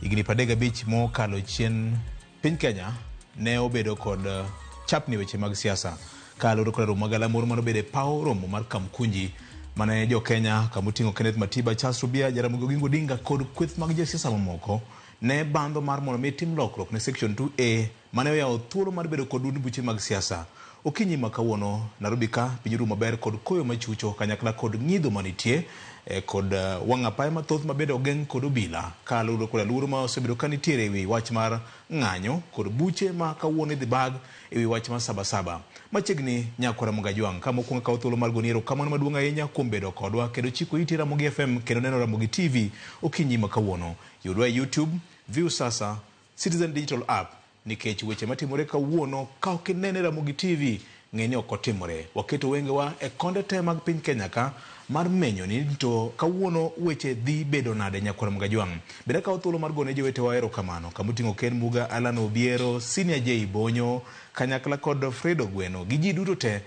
Higni 35 mokalo chien, piny Kenya ne obedo kod chapni weche mag siasa kaluwore kod romo magalamoro mane obedo e paw romo mar Kamkunji mane jo Kenya kamoting'o Kenneth Matiba, Charles Rubia, Jaramogi Oginga Odinga kod kweth mag josiasa mamoko ne bandho mar mondo mi tim lokruok ne section 2A mane oyawo thuolo mar bedo kod duond buche mag siasa. Okinyi ma kawuono Nairobi ka piny orumo maber kod koyo machucho kanyakla kod ng'idho manitie kod wang' apaya mathoth mabende ogeng' kod obila kaluwore koda luoro ma osebedo ka nitiere ewi wach mar ng'anyo kod buche ma kawuono idhi bag ewi wach mar Sabasaba. Machiegni nyakwara Mogajwang' ka mokwongo kawo thuolo mar goni erokamano maduong' ahinya kuom bedo kodwa kendo chiko iti Ramogi FM kendo neno Ramogi TV okinyi ma kawuono. Yudwa e YouTube, Viusasa, Citizen Digital App nikech weche matimore kawuono ka ok inene Ramogi TV ng'e ni ok otimore. Waketo wengewa e konde te mag piny Kenya ka mar menyo ni to kawuono weche dhi bedo nade nyakwar Mogajwang'. Bende akawo thuolo mar gone jowetewa erokamano kamoting'o Ken Muga, Alan Obiero, Senior J Bonyo, kanyakla kod Fredo Gweno gi ji duto te.